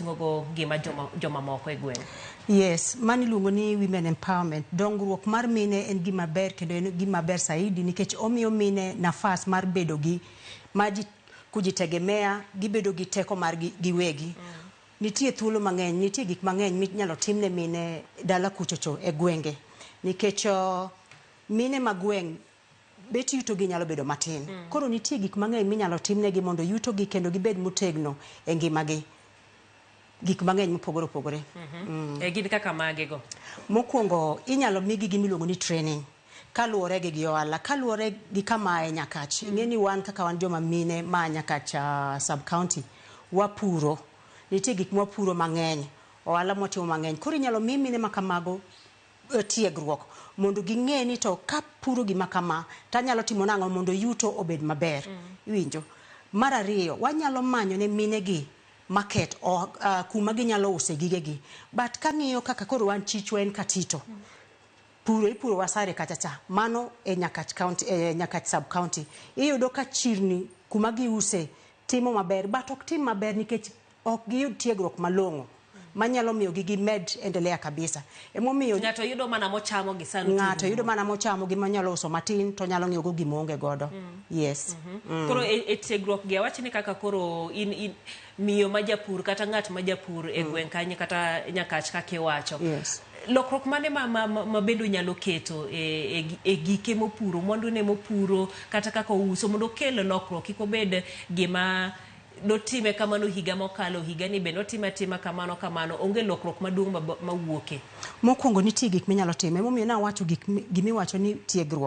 ting'ogo ngima joma, jomamoko e gweng'. Yes, mano iluongo ni women empowerment. Dongruok mar mine en gima ber kendo en gima ber saidi nikech omiyo mine nafas mar bedo gi maji kujitegemea, gibedo gi teko margi giwegi. Nitie thuolo mang'eny, nitie gik mang'eny minyalo timne mine dala kuchocho e gwenge. Nikech mine ma gweng' bet yutogi nyalo bedo matin. Koro nitie gik mang'eny minyalo timnegi mondo yutogi kendo gibed motegno e ngimagi. Gik mang'eny mopogore opogore. E gin kaka mage go? Mokwongo inyalo migi gima iluongo ni training kaluwore gi gi ohala kaluwore gi kama ae Nyakach. Ing'e ni wan kaka wan joma mine ma Nyakach sub county wapuro. Nitie gik mwapuro mang'eny, ohala mwatimo mang'eny. Koro inyalo mi mine ma kamago tiegruok mondo ging'e ni to kapuro gima kama tanyalo timo nang'o mondo yuto obed maber. Iwinjo? Mar ariyo, wanyalo manyo ne mine gi market o, kuma ginyalo use gigegi. But kang'iyo kaka koro wan chichwa en Katito. Puro ipuro Wasare kacha cha. Mano e Nyakach county, e Nyakach sub county. Iyudo ka chirni kuma giuse timo maber but ok tim maber nikech ok giyud tiegruok malong'o manyalo miyo gi gimed endelea kabisa. Emomiyo Ng'ato yudo mana mochamo gi sano. Ng'ato yudo mana mochamo gi monyalo uso matin to nyalo ng'iewo go gima oonge godo. Yes. Koro e tiegruok gi awach ni kaka koro in miyo ma japur kata ng'at ma japur e gweng' kanyo kata Nyakach kaka iwacho. Yes. Lokruok mane ma bende onyalo keto e gike mopuro, mwandune mopuro kata kaka ouso mondo okel lokruok kik obed gima notime kamano higa mokalo higani be notime atima kamano kamano onge lokruok maduong' mawuoke. Mokwongo nitie gik minyalo timo. Emomiyo nawacho gik gimiwacho ni tiegruok.